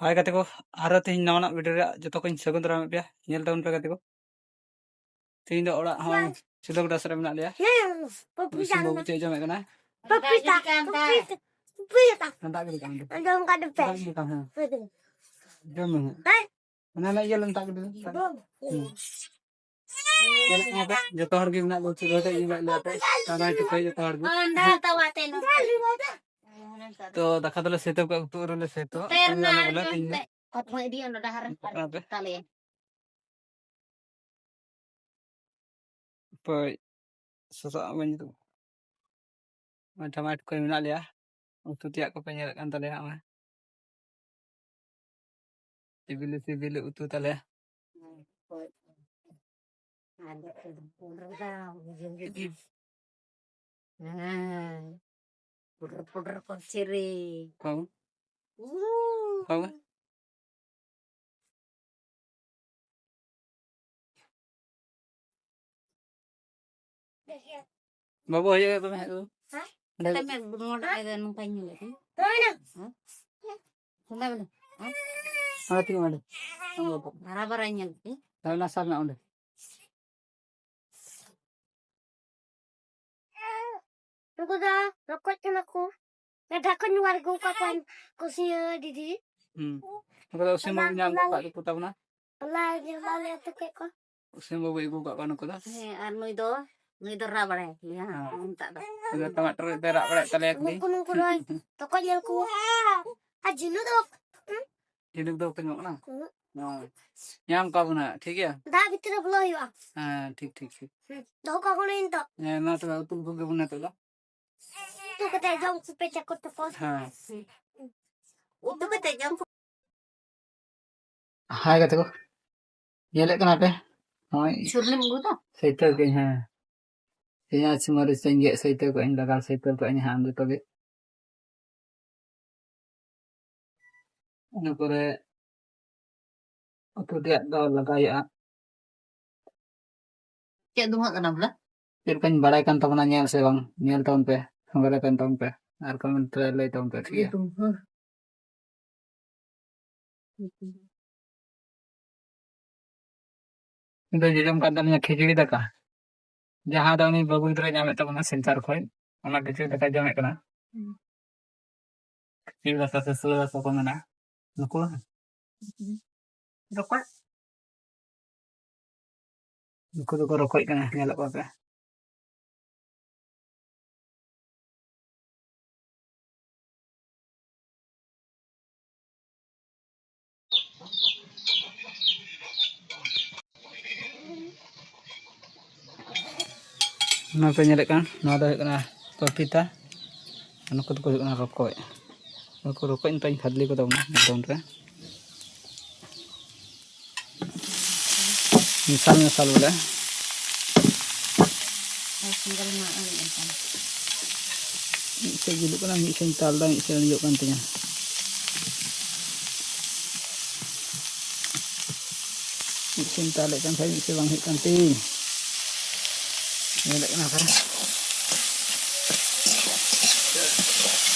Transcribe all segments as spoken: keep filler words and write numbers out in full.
ᱦᱟᱭ ᱜᱟᱛᱮ ᱠᱚ, ᱟᱨᱚ ᱛᱮᱦᱮᱧ ᱱᱟᱣᱟᱱᱟᱜ ᱵᱷᱤᱰᱤᱭᱳ ᱨᱮ ᱡᱚᱛᱚ ᱠᱚᱧ ᱥᱟᱹᱜᱩᱱ ᱫᱟᱨᱟᱢᱮᱫ ᱯᱮᱭᱟ᱾ ᱧᱮᱞ ᱛᱟᱵᱚᱱ ᱯᱮ ᱜᱟᱛᱮ ᱠᱚ, ᱛᱮᱦᱮᱧ ᱫᱚ ᱚᱲᱟᱜ ᱦᱚᱸ ᱥᱤᱫᱚ ᱜᱚᱰᱟ ᱥᱮᱫ ᱨᱮ ᱢᱮᱱᱟᱜ ᱞᱮᱭᱟ᱾ ᱤᱥᱤᱱ ᱵᱟᱹᱵᱩ ᱪᱮᱫ ᱡᱚᱢᱮᱫ ᱠᱟᱱᱟ? ᱯᱟᱯᱤᱛᱟ, ᱯᱟᱯᱤᱛᱟ, ᱯᱟᱯᱤᱛᱟ᱾ ᱫᱟᱜ ᱜᱤᱰᱤ ᱠᱟᱜ ᱢᱮ᱾ ᱡᱚᱢ ᱠᱟᱜ ᱯᱮ᱾ ᱫᱟᱜ ᱜᱤᱰᱤ ᱠᱟᱜ ᱢᱮ, ᱦᱮᱸ᱾ ᱦᱮᱸ᱾ ᱡᱚᱢ ᱢᱮ ᱦᱟᱸᱜ᱾ ᱦᱮᱸ᱾ ᱚᱱᱟ ᱨᱮᱱᱟᱜ ᱤᱭᱟᱹ ᱞᱮᱱ ᱫᱟᱜ ᱜᱤᱰᱤ ᱞᱮᱱ᱾ ᱦᱩᱸ᱾ ᱧᱮᱞᱮᱫ ᱠᱟᱱᱟ ᱯᱮ, ᱡᱚᱛᱚ ᱦᱚᱲ ᱜᱮ ᱢᱮᱱᱟᱜ ᱞᱮᱭᱟ, ᱪᱩᱞᱦᱟᱹ ᱴᱷᱮᱡ ᱜᱮ ᱢᱮᱱᱟᱜ ᱞᱮᱭᱟ ᱯᱮ᱾ ᱛᱟᱨᱟᱭ ᱴᱩᱠᱩᱡ ᱡᱚᱛᱚ ᱦᱚᱲ ᱜᱮ᱾ ᱛᱚ, ᱫᱟᱠᱟ ᱫᱚᱞᱮ ᱥᱟᱹᱛ ᱟᱠᱟᱫ, ᱩᱛᱩ ᱟᱹᱣᱨᱤ ᱞᱮ ᱥᱟᱹᱛᱟ᱾ ᱦᱟᱯᱳᱭ, ᱥᱚᱥᱟ ᱟᱜ ᱵᱟᱹᱧ ᱩᱛᱩ᱾ ᱱᱚᱜᱼᱚᱭ ᱴᱟᱢᱟᱴᱳ ᱠᱚ ᱢᱮᱱᱟᱜ ᱞᱮᱭᱟ, ᱩᱛᱩ ᱛᱮᱭᱟᱜ ᱠᱚᱯᱮ ᱧᱮᱞᱮᱫ ᱠᱟᱱ ᱛᱟᱞᱮᱭᱟ᱾ ᱱᱚᱜᱼᱚᱭ ᱥᱤᱵᱤᱞ ᱥᱤᱵᱤᱞ ᱩᱛᱩ ᱛᱟᱞᱮ᱾ ᱦᱮᱸ, ᱯᱩᱰᱨᱩ ᱯᱩᱰᱨᱩ ᱠᱚ ᱪᱮᱨᱮ᱾ ᱠᱚ᱾ ᱩ᱾ ᱠᱚ᱾ ᱵᱟᱹᱵᱩ ᱦᱤᱡᱩᱜ ᱦᱩᱭᱩᱜ ᱛᱟᱢᱟ ᱦᱟᱸᱜ ᱫᱩ᱾ ᱦᱮᱸ? ᱚᱸᱰᱮ ᱛᱮᱢᱮ ᱱᱚᱰᱮ ᱫᱚ ᱱᱚᱝᱠᱟᱧ ᱧᱮᱞᱮᱫ ᱠᱚᱣᱟ᱾ ᱦᱮᱸ? ᱦᱮᱸ? ᱚᱸᱰᱮ ᱵᱚᱞᱮ᱾ ᱦᱮᱸ? ᱚᱸᱰᱮ ᱛᱤᱸᱜᱩ ᱚᱸᱰᱮ᱾ ᱵᱟᱨᱟ ᱵᱟᱨᱟ ᱧᱮᱞ ᱯᱮ᱾ ᱛᱟᱦᱞᱮ ᱚᱱᱟ ᱥᱟᱵ ᱢᱮ ᱚᱸᱰᱮ᱾ ᱱᱩᱠᱩ ᱫᱚ ᱨᱚᱠᱚᱡ ᱠᱟᱱᱟ ᱠᱚ᱾ ᱜᱟᱰᱟ ᱠᱷᱚᱱ ᱧᱩ ᱟᱬᱜᱚ ᱠᱟᱜ ᱠᱚᱣᱟᱧ ᱠᱩᱥᱤᱭᱟᱹ ᱫᱤᱫᱤ᱾ ᱦᱩᱸ᱾ ᱱᱩᱠᱩ ᱫᱚ ᱩᱥᱤᱱ ᱵᱟᱹᱵᱩ ᱧᱟᱢ ᱜᱚᱫ ᱠᱟᱜ ᱠᱚ ᱛᱟᱵᱚᱱᱟ᱾ ᱦᱚᱞᱟ ᱜᱮ ᱦᱚᱞᱟ ᱞᱮ ᱩᱛᱩ ᱠᱮᱫ ᱠᱚᱣᱟ᱾ ᱩᱥᱤᱱ ᱵᱟᱹᱵᱩ ᱟᱹᱜᱩ ᱠᱟᱜ ᱠᱚᱣᱟ ᱱᱩᱠᱩ ᱫᱚ᱾ ᱦᱮᱸ, ᱟᱨ ᱱᱩᱭ ᱫᱚ, ᱱᱩᱭ ᱫᱚ ᱨᱟᱜ ᱵᱟᱲᱟᱭ ᱜᱮᱭᱟ, ᱦᱮᱸ᱾ ᱱᱤᱛᱟᱜ ᱫᱚ᱾ ᱱᱩᱭ ᱫᱚ ᱴᱟᱢᱟᱴᱳ ᱨᱮ ᱨᱟᱜ ᱵᱟᱲᱟᱭᱮᱫ ᱛᱟᱞᱮᱭᱟ ᱠᱩᱲᱤ᱾ ᱱᱩᱠᱩ, ᱱᱩᱠᱩ ᱨᱚᱭ ᱛᱚᱠᱚ ᱧᱮᱞ ᱠᱚ᱾ ᱟᱨ ᱡᱤᱱᱩ ᱫᱚ, ᱦᱩᱸ? ᱡᱤᱱᱩ ᱫᱚ ᱵᱟᱯᱮ ᱧᱟᱢᱚᱜ ᱠᱟᱱᱟ? ᱦᱩᱸ᱾ ᱦᱳᱭ᱾ ᱧᱟᱢ ᱠᱚᱣᱟ ᱵᱚᱱ ᱦᱟᱸᱜ, ᱴᱷᱤᱠ ᱜᱮᱭᱟ? ᱫᱟᱜ ᱵᱷᱤᱛᱨᱤ ᱨᱮ ᱵᱚᱞᱚ ᱦᱩᱭᱩᱜᱼᱟ᱾ ᱦᱮᱸ, ᱴᱷᱤᱠ, ᱴᱷᱤᱠ, ᱴᱷᱤᱠ᱾ ᱦᱩᱸ᱾ ᱫᱚᱦᱚ ᱠᱟᱠᱚ ᱠᱟᱹᱱᱟᱹᱧ ᱱᱤᱛᱚᱜ᱾ ᱦᱮᱸ, ᱢᱟ ᱛᱚᱵᱮ ᱩᱛᱩ ᱠᱚᱜᱮ ᱵᱚᱱ ᱱᱤᱛᱚᱜ ᱫᱚ᱾ ᱩᱛᱩ ᱠᱟᱛᱮ ᱡᱚᱢ ᱠᱚᱯᱮ ᱪᱟᱠᱚ ᱛᱟᱠᱚ᱾ ᱦᱮᱸ᱾ ᱩᱛᱩ ᱠᱟᱛᱮ ᱡᱚᱢ ᱠᱚ᱾ ᱦᱟᱭ ᱜᱟᱛᱮ ᱠᱚ, ᱧᱮᱞᱮᱫ ᱠᱟᱱᱟ ᱯᱮ? ᱱᱚᱜᱼᱚᱭ ᱪᱷᱩᱨᱱᱤᱢ ᱟᱹᱜᱩ ᱫᱟ? ᱥᱟᱹᱭᱛᱟᱹ ᱠᱟᱜ ᱟᱹᱧ, ᱦᱮᱸ᱾ ᱯᱮᱸᱭᱟᱡᱽ ᱢᱟᱹᱨᱤᱪ ᱤᱧ ᱜᱮᱫ ᱥᱟᱹᱭᱛᱟᱹ ᱠᱟᱜ ᱟᱹᱧ, ᱞᱟᱜᱟᱣ ᱥᱟᱹᱭᱛᱟᱹ ᱠᱟᱜ ᱟᱹᱧ ᱦᱟᱸᱜ ᱡᱚᱛᱚ ᱜᱮ᱾ ᱤᱱᱟᱹ ᱯᱚᱨᱮ ᱩᱛᱩ ᱛᱮᱭᱟᱜ ᱫᱚ ᱞᱟᱜᱟᱣ ᱦᱩᱭᱩᱜᱼᱟ᱾ ᱪᱮᱫ ᱫᱩᱸᱦᱟᱹᱜ ᱠᱟᱱᱟ ᱵᱚᱞᱮ? ᱪᱮᱫ ᱞᱮᱠᱟᱧ ᱵᱟᱲᱟᱭ ᱠᱟᱱ ᱛᱟᱵᱚᱱᱟ, ᱧᱮᱞ ᱥᱮ ᱵᱟᱝ? ᱧᱮᱞ ᱛᱟᱵᱚᱱ ᱯᱮ, ᱥᱚᱸᱜᱮ ᱨᱮ ᱛᱟᱦᱮᱱ ᱛᱟᱵᱚᱱ ᱯᱮ, ᱟᱨ ᱠᱚᱢᱮᱱᱴ ᱨᱮ ᱞᱟᱹᱭ ᱛᱟᱵᱚᱱ ᱯᱮ, ᱴᱷᱤᱠ ᱜᱮᱭᱟ? ᱫᱩᱸᱦᱟᱹ᱾ ᱤᱧ ᱫᱚ ᱡᱚᱡᱚᱢ ᱠᱟᱱ ᱛᱟᱞᱤᱧᱟ ᱠᱷᱤᱪᱲᱤ ᱫᱟᱠᱟ, ᱡᱟᱦᱟᱸ ᱫᱚ ᱩᱱᱤ ᱵᱟᱹᱵᱩ ᱜᱤᱫᱽᱨᱟᱹᱭ ᱧᱟᱢᱮᱫ ᱛᱟᱵᱚᱱᱟ ᱥᱤᱞᱪᱟᱨ ᱠᱷᱚᱱ, ᱚᱱᱟ ᱠᱷᱤᱪᱲᱤ ᱫᱟᱠᱟᱭ ᱡᱚᱢᱮᱫ ᱠᱟᱱᱟ᱾ ᱦᱩᱸ᱾ ᱠᱷᱤᱪᱲᱤ ᱫᱟᱠᱟ ᱥᱮ ᱥᱩᱲᱟᱹ ᱫᱟᱠᱟ ᱠᱚ ᱢᱮᱱᱟ᱾ ᱱᱩᱠᱩ ᱨᱚᱠᱚᱡ᱾ ᱱᱩᱠᱩ ᱫᱚᱠᱚ ᱨᱚᱠᱚᱡ ᱠᱟᱱᱟ, ᱧᱮᱞᱮᱫ ᱠᱚᱣᱟ ᱯᱮ᱾ ᱱᱚᱣᱟ ᱯᱮ ᱧᱮᱞᱮᱫ ᱠᱟᱱ, ᱱᱚᱣᱟ ᱫᱚ ᱦᱩᱭᱩᱜ ᱠᱟᱱᱟ ᱯᱟᱯᱤᱛᱟ, ᱟᱨ ᱱᱩᱠᱩ ᱫᱚᱠᱚ ᱦᱩᱭᱩᱜ ᱠᱟᱱᱟ ᱨᱚᱠᱚᱡ᱾ ᱱᱩᱠᱩ ᱨᱚᱠᱚᱡ ᱱᱤᱛᱚᱜ ᱤᱧ ᱠᱷᱟᱫᱽᱞᱮ ᱠᱚ ᱛᱟᱵᱚᱱᱟ ᱢᱚᱫᱽᱫᱷᱚᱢ ᱨᱮ᱾ ᱢᱮᱥᱟᱞ ᱢᱮᱥᱟᱞ ᱵᱚᱞᱮ᱾ ᱟᱨ ᱥᱮᱸᱜᱮᱞ ᱢᱟ ᱟᱹᱬᱤᱡ ᱟᱠᱟᱱ᱾ ᱢᱤᱫ ᱥᱮᱫ ᱡᱩᱞᱩᱜ ᱠᱟᱱᱟ, ᱢᱤᱫ ᱥᱮᱫ ᱤᱧ ᱛᱟᱞ ᱮᱫᱟ, ᱢᱤᱫ ᱥᱮᱫ ᱟᱹᱬᱤᱡᱚᱜ ᱠᱟᱱ ᱛᱤᱧᱟ᱾ ᱢᱤᱫ ᱥᱮᱫ ᱤᱧ ᱛᱟᱞᱮᱫ ᱠᱟᱱ ᱠᱷᱟᱡ ᱢᱤᱫ ᱥᱮᱫ ᱵᱟᱝ ᱦᱩᱭᱩᱜ ᱠᱟᱱ ᱛᱤᱧ᱾ ᱧᱮᱞᱮᱫ ᱠᱟᱱᱟ ᱯᱮ᱾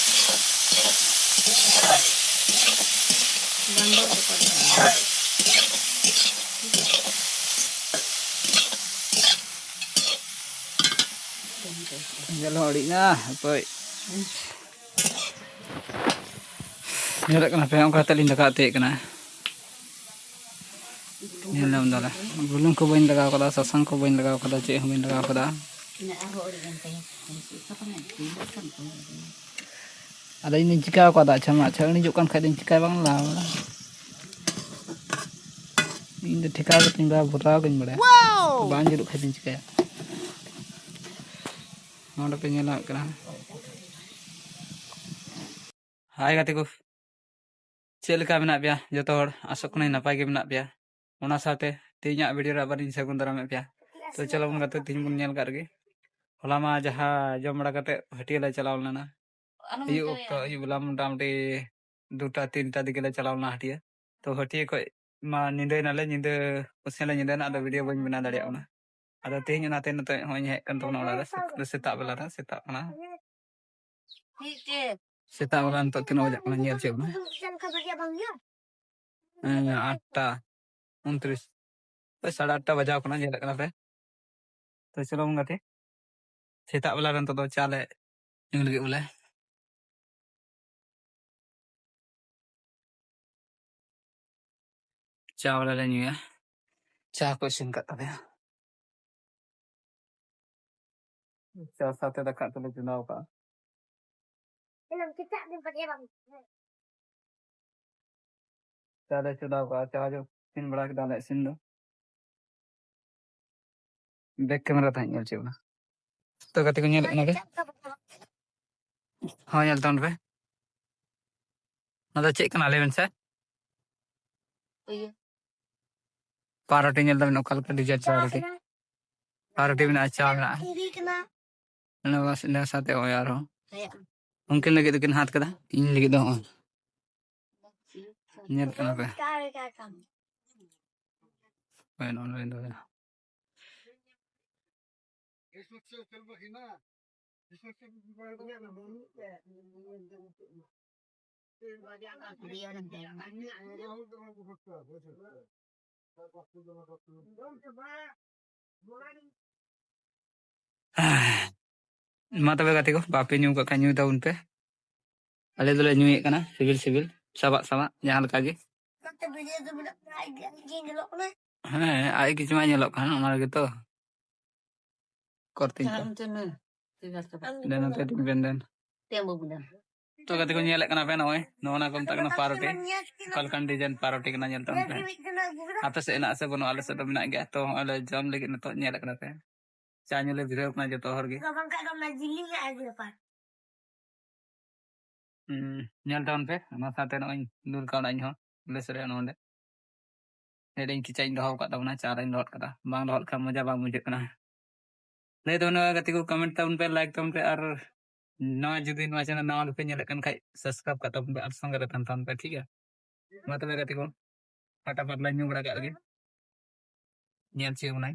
ᱵᱟᱝ ᱫᱚ ᱵᱚᱛᱚᱨ ᱜᱮ᱾ ᱧᱮᱞ ᱦᱚᱸ ᱟᱹᱲᱤᱡ ᱮᱱᱟ, ᱦᱟᱯᱳᱭ᱾ ᱧᱮᱞᱚᱜ ᱠᱟᱱᱟ ᱯᱮ, ᱚᱱᱠᱟ ᱠᱟᱛᱮ ᱞᱤᱧ ᱫᱟᱠᱟ ᱩᱛᱩᱭᱮᱫ ᱠᱟᱱᱟ᱾ ᱧᱮᱞ ᱧᱟᱢ ᱫᱟᱞᱮ, ᱵᱩᱞᱩᱝ ᱠᱚ ᱵᱟᱹᱧ ᱞᱟᱜᱟᱣ ᱠᱟᱫᱟ, ᱥᱟᱥᱟᱝ ᱠᱚ ᱵᱟᱹᱧ ᱞᱟᱜᱟᱣ ᱠᱟᱫᱟ, ᱪᱮᱫ ᱦᱚᱸ ᱵᱟᱹᱧ ᱞᱟᱜᱟᱣ ᱠᱟᱫᱟ᱾ ᱟᱨᱦᱚᱸ ᱟᱹᱲᱤᱡ ᱮᱱ ᱛᱟᱭᱟ᱾ ᱟᱫᱚ ᱤᱧ ᱫᱚᱧ ᱪᱤᱠᱟᱹ ᱠᱟᱫᱟ, ᱟᱪᱪᱷᱟ ᱢᱟ, ᱟᱪᱪᱷᱟ, ᱟᱹᱲᱤᱡᱚᱜ ᱠᱟᱱ ᱠᱷᱟᱡ ᱫᱚᱧ ᱪᱤᱠᱟᱹᱭᱟ, ᱵᱟᱝ ᱞᱟᱜᱟᱣ ᱠᱟᱫᱟ᱾ ᱤᱧ ᱫᱚ ᱴᱷᱮᱠᱟᱣ ᱠᱟᱛᱮᱧ ᱵᱟ-, ᱵᱷᱚᱨᱟᱣ ᱜᱤᱧ ᱵᱟᱲᱟᱭᱟ᱾ ᱵᱟᱝ ᱡᱩᱞᱩᱜ ᱠᱷᱟᱡ ᱫᱚᱧ ᱪᱤᱠᱟᱹᱭᱟ? ᱱᱚᱰᱮ ᱯᱮ ᱧᱮᱞ ᱧᱟᱢᱮᱫ ᱠᱟᱱᱟ᱾ ᱦᱟᱭ ᱜᱟᱛᱮ ᱠᱚ, ᱪᱮᱫ ᱞᱮᱠᱟ ᱢᱮᱱᱟᱜ ᱯᱮᱭᱟ ᱡᱚᱛᱚ ᱦᱚᱲ? ᱟᱥᱚᱜ ᱠᱟᱹᱱᱟᱹᱧ ᱱᱟᱯᱟᱭ ᱜᱮ ᱢᱮᱱᱟᱜ ᱯᱮᱭᱟ᱾ ᱚᱱᱟ ᱥᱟᱶᱛᱮ ᱛᱮᱦᱮᱧᱟᱜ video ᱨᱮ ᱟᱵᱟᱨᱤᱧ ᱥᱟᱹᱜᱩᱱ ᱫᱟᱨᱟᱢᱮᱫ ᱯᱮᱭᱟ᱾ ᱛᱚ ᱪᱚᱞᱚ ᱵᱚᱱ ᱜᱟᱛᱮ, ᱛᱮᱦᱮᱧ ᱵᱚᱱ ᱧᱮᱞ ᱠᱟᱜ ᱨᱮᱜᱮ᱾ ᱦᱚᱞᱟ ᱢᱟ ᱡᱟᱦᱟᱸ ᱡᱚᱢ ᱵᱟᱲᱟ ᱠᱟᱛᱮ ᱦᱟᱹᱴᱭᱟᱹ ᱞᱮ ᱪᱟᱞᱟᱣ ᱞᱮᱱᱟ᱾ ᱟᱞᱚᱢ ᱟᱹᱭᱩᱵ ᱢᱮᱛᱟᱭᱟ᱾ ᱚᱠᱛᱚ, ᱟᱹᱭᱩᱵ ᱵᱮᱞᱟ ᱢᱚᱴᱟᱢᱩᱴᱤ ᱫᱩᱴᱟ ᱛᱤᱱᱴᱟ ᱫᱤᱠᱮ ᱞᱮ ᱪᱟᱞᱟᱣ ᱞᱮᱱᱟ ᱦᱟᱹᱴᱭᱟᱹ᱾ ᱛᱚ ᱦᱟᱹᱴᱭᱟᱹ ᱠᱷᱚᱡ ᱢᱟ ᱧᱤᱫᱟᱹᱭ ᱱᱟᱞᱮ, ᱧᱤᱫᱟᱹ ᱠᱩᱥᱤ ᱞᱮ ᱧᱤᱫᱟᱹᱭᱱᱟ, ᱟᱫᱚ video ᱵᱟᱹᱧ ᱵᱮᱱᱟᱣ ᱫᱟᱲᱮᱭᱟᱜ ᱠᱟᱱᱟ᱾ ᱟᱫᱚ ᱛᱮᱦᱮᱧ ᱚᱱᱟᱛᱮ ᱱᱤᱛᱚᱜ ᱦᱚᱸᱜᱼᱚᱭ ᱤᱧ ᱦᱮᱡ ᱠᱟᱱ ᱛᱟᱵᱚᱱᱟ ᱚᱲᱟᱜ ᱨᱮ, ᱥᱮᱛᱟᱜ ᱵᱮᱞᱟ ᱨᱮ, ᱥᱮᱛᱟᱜ ᱠᱟᱱᱟ᱾ ᱥᱮᱛᱟᱜ ᱵᱮᱞᱟ ᱱᱤᱛᱚᱜ ᱛᱤᱱᱟᱹᱜ ᱵᱟᱡᱟᱜ ᱠᱟᱱᱟ ᱧᱮᱞ ᱦᱚᱪᱚᱭᱮᱫ ᱵᱚᱱᱟ᱾ ᱦᱮᱸ, ᱟᱴᱴᱟ ᱩᱱᱛᱨᱤᱥ᱾ ᱳᱭ ᱥᱟᱲᱮ ᱟᱴᱴᱟ ᱵᱟᱡᱟᱣ ᱠᱟᱱᱟ, ᱧᱮᱞᱮᱫ ᱠᱟᱱᱟ ᱯᱮ᱾ ᱛᱚ ᱪᱚᱞᱚ ᱵᱚᱱ ᱜᱟᱛᱮ, ᱥᱮᱛᱟᱜ ᱵᱮᱞᱟ ᱨᱮ ᱱᱤᱛᱚᱜ ᱫᱚ ᱪᱟ ᱞᱮ ᱧᱩ ᱞᱟᱹᱜᱤᱫ ᱵᱚᱞᱮ᱾ ᱪᱟ ᱵᱚᱞᱮ ᱞᱮ ᱧᱩᱭᱟ᱾ ᱪᱟ ᱠᱚ ᱤᱥᱤᱱ ᱠᱟᱜ ᱛᱟᱞᱮᱭᱟ᱾ ᱪᱟ ᱥᱟᱶᱛᱮ ᱫᱟᱠᱟ ᱩᱛᱩ ᱞᱮ ᱪᱚᱸᱫᱟᱣ ᱠᱟᱜᱼᱟ᱾ ᱪᱟ ᱞᱮ ᱪᱚᱸᱫᱟᱣ ᱠᱟᱜᱼᱟ, ᱪᱟ ᱡᱚ ᱤᱥᱤᱱ ᱵᱟᱲᱟ ᱠᱮᱫᱟ ᱞᱮ ᱤᱥᱤᱱ ᱫᱚ᱾ ᱵᱮᱠ ᱠᱮᱢᱮᱨᱟ ᱛᱟᱦᱮᱸ ᱧᱮᱞ ᱦᱚᱪᱚᱭᱮᱫ ᱵᱚᱱᱟ᱾ ᱛᱚ ᱜᱟᱛᱮ ᱠᱚ ᱧᱮᱞᱮᱫ ᱠᱟᱱᱟ ᱯᱮ? ᱦᱳᱭ, ᱧᱮᱞ ᱛᱟᱵᱚᱱ ᱯᱮ᱾ ᱚᱱᱟ ᱫᱚ ᱪᱮᱫ ᱠᱟᱱᱟ ᱞᱟᱹᱭ ᱵᱮᱱ ᱥᱮ? ᱤᱭᱟᱹ᱾ ᱯᱟᱣᱨᱩᱴᱤ ᱧᱮᱞ ᱛᱟᱵᱮᱱ ᱚᱠᱟ ᱞᱮᱠᱟ ᱰᱤᱡᱟᱭᱤᱱ ᱯᱟᱣᱨᱩᱴᱤ᱾ ᱯᱟᱣᱨᱩᱴᱤ ᱢᱮᱱᱟᱜᱼᱟ, ᱪᱟ ᱢᱮᱱᱟᱜᱼᱟ᱾ ᱫᱷᱤᱨᱤ ᱠᱟᱱᱟ᱾ ᱚᱱᱟ ᱵᱟᱥ ᱤᱱᱟᱹ ᱥᱟᱶᱛᱮ ᱦᱚᱸᱜᱼᱚᱭ ᱟᱨᱦᱚᱸ᱾ ᱦᱮᱸ᱾ ᱩᱱᱠᱤᱱ ᱞᱟᱹᱜᱤᱫ ᱫᱚᱠᱤᱱ ᱦᱟᱛ ᱠᱟᱫᱟ, ᱤᱧ ᱞᱟᱹᱜᱤᱫ ᱫᱚ ᱦᱚᱸᱜᱼᱚᱭ᱾ ᱧᱮᱞ ᱠᱟᱱᱟ ᱯᱮ? ᱦᱳᱭ, ᱱᱚᱜᱼᱚ ᱱᱚᱰᱮ ᱫᱚ᱾ ᱢᱟ ᱛᱚᱵᱮ ᱜᱟᱛᱮ ᱠᱚ, ᱵᱟᱯᱮ ᱧᱩ ᱠᱟᱜ ᱠᱷᱟᱱ ᱧᱩᱭ ᱛᱟᱵᱚᱱ ᱯᱮ᱾ ᱟᱞᱮ ᱫᱚᱞᱮ ᱧᱩᱭᱮᱫ ᱠᱟᱱᱟ ᱥᱤᱵᱤᱞ ᱥᱤᱵᱤᱞ, ᱥᱟᱵᱟᱜ ᱥᱟᱵᱟᱜ, ᱡᱟᱦᱟᱸ ᱞᱮᱠᱟ ᱜᱮ᱾ ᱱᱚᱛᱮ ᱵᱷᱤᱰᱤᱭᱳ ᱫᱚ ᱢᱮᱱᱟᱜ ᱠᱟᱜ ᱜᱮᱭᱟ, ᱟᱡ ᱜᱮ ᱧᱮᱞᱚᱜ ᱠᱟᱱᱟ᱾ ᱦᱮᱸ, ᱟᱡ ᱜᱮ ᱪᱚᱝ ᱧᱮᱞᱚᱜ ᱠᱟᱱ, ᱚᱱᱟ ᱨᱮᱜᱮ ᱛᱚ᱾ ᱠᱚᱨᱛᱤᱧ ᱛᱚ᱾ ᱟᱢ ᱪᱮᱫ ᱮᱢ ᱢᱮᱱ? ᱴᱷᱤᱠ ᱟᱪᱷᱮ, ᱵᱟᱥ᱾ ᱫᱮᱱ ᱱᱚᱛᱮ ᱴᱤᱢ ᱵᱮᱱ ᱫᱮᱱ᱾ ᱪᱮᱫ ᱮᱢ ᱟᱹᱜᱩ ᱠᱮᱫᱟ? ᱛᱚ ᱜᱟᱛᱮ ᱠᱚ ᱧᱮᱞᱮᱫ ᱠᱟᱱᱟ ᱯᱮ, ᱱᱚᱜᱼᱚᱭ ᱱᱚᱜᱼᱚ ᱱᱟ ᱠᱚ ᱢᱮᱛᱟᱜ ᱠᱟᱱᱟ ᱯᱟᱣᱨᱩᱴᱤ᱾ ᱚᱠᱟ ᱞᱮᱠᱟᱱ ᱰᱤᱡᱟᱭᱤᱱ ᱯᱟᱣᱨᱩᱴᱤ ᱠᱟᱱᱟ ᱧᱮᱞ ᱛᱟᱵᱚᱱ ᱯᱮ᱾ ᱟᱯᱮ ᱥᱮᱫ ᱦᱮᱱᱟᱜ ᱥᱮ ᱵᱟᱹᱱᱩᱜᱼᱟ? ᱟᱞᱮ ᱥᱮᱫ ᱫᱚ ᱢᱮᱱᱟᱜ ᱜᱮᱭᱟ᱾ ᱛᱚ ᱦᱚᱸᱜᱼᱚᱭ ᱞᱮ ᱡᱚᱢ ᱞᱟᱹᱜᱤᱫ ᱱᱤᱛᱚᱜ, ᱧᱮᱞᱮᱫ ᱠᱟᱱᱟ ᱯᱮ᱾ ᱪᱟ ᱧᱩ ᱞᱮ ᱵᱷᱤᱲᱟᱹᱣ ᱠᱟᱱᱟ ᱡᱚᱛᱚ ᱦᱚᱲ ᱜᱮ᱾ ᱵᱟᱝᱠᱷᱟᱱ ᱫᱚ ᱚᱱᱟ ᱡᱤᱞ ᱤᱧ ᱟᱹᱜᱩᱭᱟ ᱯᱟᱨ᱾ ᱦᱩᱸ, ᱧᱮᱞ ᱛᱟᱵᱚᱱ ᱯᱮ᱾ ᱚᱱᱟ ᱥᱟᱶᱛᱮ ᱱᱚᱜᱼᱚᱭ ᱤᱧ ᱫᱩᱞ ᱠᱟᱣᱱᱟ ᱤᱧ ᱦᱚᱸ᱾ ᱵᱮᱥ ᱨᱮ ᱱᱚᱰᱮ᱾ ᱱᱚᱰᱮ ᱤᱧ ᱠᱮᱪᱟᱜ ᱤᱧ ᱫᱚᱦᱚ ᱟᱠᱟᱫ ᱛᱟᱵᱚᱱᱟ, ᱪᱟ ᱨᱮᱧ ᱞᱚᱦᱚᱫ ᱠᱟᱫᱟ᱾ ᱵᱟᱝ ᱞᱚᱦᱚᱫ ᱠᱷᱟᱱ ᱢᱚᱡᱟ ᱵᱟᱝ ᱵᱩᱡᱷᱟᱹᱜ ᱠᱟᱱᱟ᱾ ᱞᱟᱹᱭ ᱛᱟᱵᱚᱱ ᱯᱮ ᱜᱟᱛᱮ ᱠᱚ, ᱠᱚᱢᱮᱱᱴ ᱛᱟᱵᱚᱱ ᱯᱮ, ᱞᱟᱭᱤᱠ ᱛᱟᱵᱚᱱ ᱯᱮ, ᱟᱨ ᱱᱚᱣᱟ ᱡᱩᱫᱤ ᱱᱚᱣᱟ ᱪᱮᱱᱮᱞ ᱱᱟᱣᱟ ᱜᱮᱯᱮ ᱧᱮᱞᱮᱫ ᱠᱟᱱ ᱠᱷᱟᱡ, ᱥᱟᱵᱥᱠᱨᱟᱭᱤᱵ ᱠᱟᱜ ᱛᱟᱵᱚᱱ ᱯᱮ ᱟᱨ ᱥᱚᱸᱜᱮ ᱨᱮ ᱛᱟᱦᱮᱱ ᱛᱟᱵᱚᱱ ᱯᱮ, ᱴᱷᱤᱠ ᱜᱮᱭᱟ? ᱢᱟ ᱛᱚᱵᱮ ᱜᱟᱛᱮ ᱠᱚ, ᱯᱷᱟᱴᱟᱯᱷᱟᱴ ᱞᱮ ᱧᱩ ᱵᱟᱲᱟ ᱠᱟᱜ ᱞᱮᱜᱮ᱾ ᱧᱮᱞ ᱪᱚᱭ ᱵᱚᱱᱟᱭ᱾